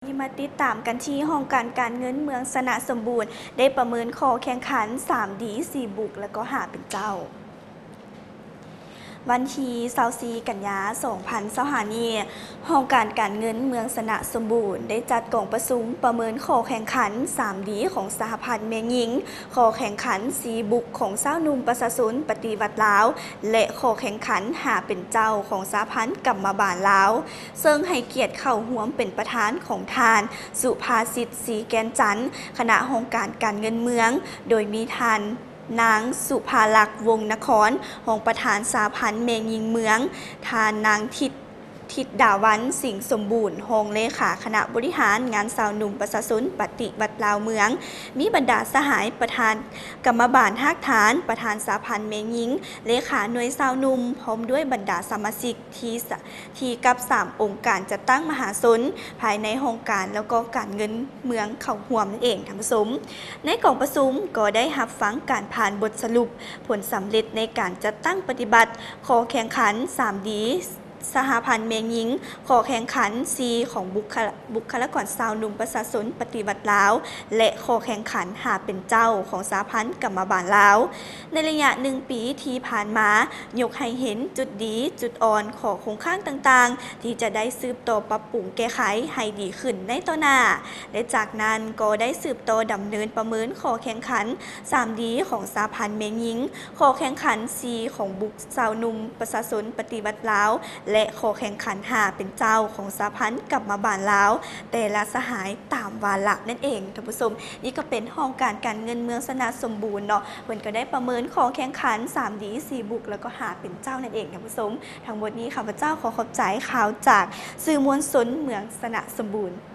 ນີ້ມາຕິດຕາມກັນທີ່ຫ້ອງການການເງິນເມືອງຊະນະສົມບູນ ໄດ້ປະເມີນຂໍ້ແຂ່ງຂັນ ສາມດີ ສີ່ບຸກ ແລະກໍຫ້າເປັນເຈົ້າ. ວັນທີຊາວສີ່ ກັນຍາ ສອງພັນຊາວຫ້ານີ້, ຫ້ອງການການເງິນເມືອງຊະນະສົມບູນ ໄດ້ຈັດກອງປະຊຸມປະເມີນຂໍ້ແຂ່ງຂັນ ສາມດີ ຂອງສະຫະພັນແມ່ຍິງ, ຂໍ້ແຂ່ງຂັນ ສີ່ບຸກ ຂອງຊາວໜຸ່ມປະຊາຊົນປະຕິວັດລາວ ແລະ ຂໍ້ແຂ່ງຂັນ ຫ້າເປັນເຈົ້າ ຂອງສະຫະພັນກຳມະບານລາວ. ເຊິ່ງໃຫ້ກຽດເຂົ້າຮ່ວມເປັນປະທານຂອງທ່ານ ສຸພາສິດ ສີແກ່ນຈັນ ຄະນະຫ້ອງການການເງິນເມືອງ, ໂດຍມີທ່ານນາງ ສຸພາລັກ ວົງນະຄອນ ຮອງປະທານສະຫະພັນແມ່ຍິງເມືອງ, ທ່ານນາງ ທິດ ທິດດາວັນ ສິງສົມບູນ ຮອງເລຂາຄະນະບໍລິຫານງານຊາວໜຸ່ມປະຊາຊົນປະຕິວັດລາວເມືອງ, ມີບັນດາສະຫາຍປະທານກຳມະບານຮາກຖານ, ປະທານສະຫະພັນແມ່ຍິງ, ເລຂາໜ່ວຍຊາວໜຸ່ມ ພ້ອມດ້ວຍບັນດາສະມາຊິກ ທີ່ສະ ທີ່ກັບສາມອົງການຈັດຕັ້ງມະຫາຊົນ ພາຍໃນຫ້ອງການ ແລ້ວກໍການເງິນເມືອງເຂົ້າຮ່ວມນັ້ນເອງທ່ານຜູ້ຊົມ. ໃນກອງປະຊຸມກໍໄດ້ຮັບຟັງການຜ່ານບົດສະຫຼຸບຜົນສຳເລັດໃນການຈັດຕັ້ງປະຕິບັດຂໍ້ແຂ່ງຂັນ ສາມດີ ສະຫະພັນແມ່ຍິງ, ຂໍ້ແຂ່ງຂັນ ສີ່ ຂອງບຸກຄະ ບຸກຄະລາກອນຊາວໜຸ່ມປະຊາຊົນປະຕິວັດລາວ ແລະ ຂໍ້ແຂ່ງຂັນ ຫ້າເປັນເຈົ້າ ຂອງສະຫະພັນກຳມະບານລາວ. ໃນໄລຍະໜຶ່ງປີທີ່ຜ່ານມາ, ຍົກໃຫ້ເຫັນຈຸດດີ, ຈຸດອ່ອນ, ຂໍ້ຄົງຄ້າງຕ່າງໆ ທີ່ຈະໄດ້ສືບຕໍ່ປັບປຸງແກ້ໄຂໃຫ້ດີຂຶ້ນໃນຕໍ່ໜ້າ ແລະ ຈາກນັ້ນກໍໄດ້ສືບຕໍ່ດຳເນີນປະເມີນຂໍ້ແຂ່ງຂັນ ສາມດີ ຂອງສະຫະພັນແມ່ຍິງ, ຂໍ້ແຂ່ງຂັນ ສີ່ ຂອງບຸກຊາວໜຸ່ມປະຊາຊົນປະຕິວັດລາວ ແລະ ຂໍ້ແຂ່ງຂັນ ຫ້າເປັນເຈົ້າ ຂອງສະຫະພັນກຳມະບານລາວ ແຕ່ລະສະຫາຍຕາມວາລະນັ້ນເອງທ່ານຜູ້ຊົມ. ນີ້ກໍເປັນຫ້ອງການການເງິນເມືອງຊະນະສົມບູນເນາະ, ເພິ່ນກໍໄດ້ປະເມີນຂໍ້ແຂ່ງຂັນ ສາມດີ ສີ່ບຸກ ແລ້ວກໍ ຫ້າເປັນເຈົ້າ ນັ້ນເອງທ່ານຜູ້ຊົມ. ທັງໝົດນີ້ຂ້າພະເຈົ້າຂໍຂອບໃຈຂ່າວຈາກສື່ມວນຊົນເມືອງຊະນະສົມບູນ.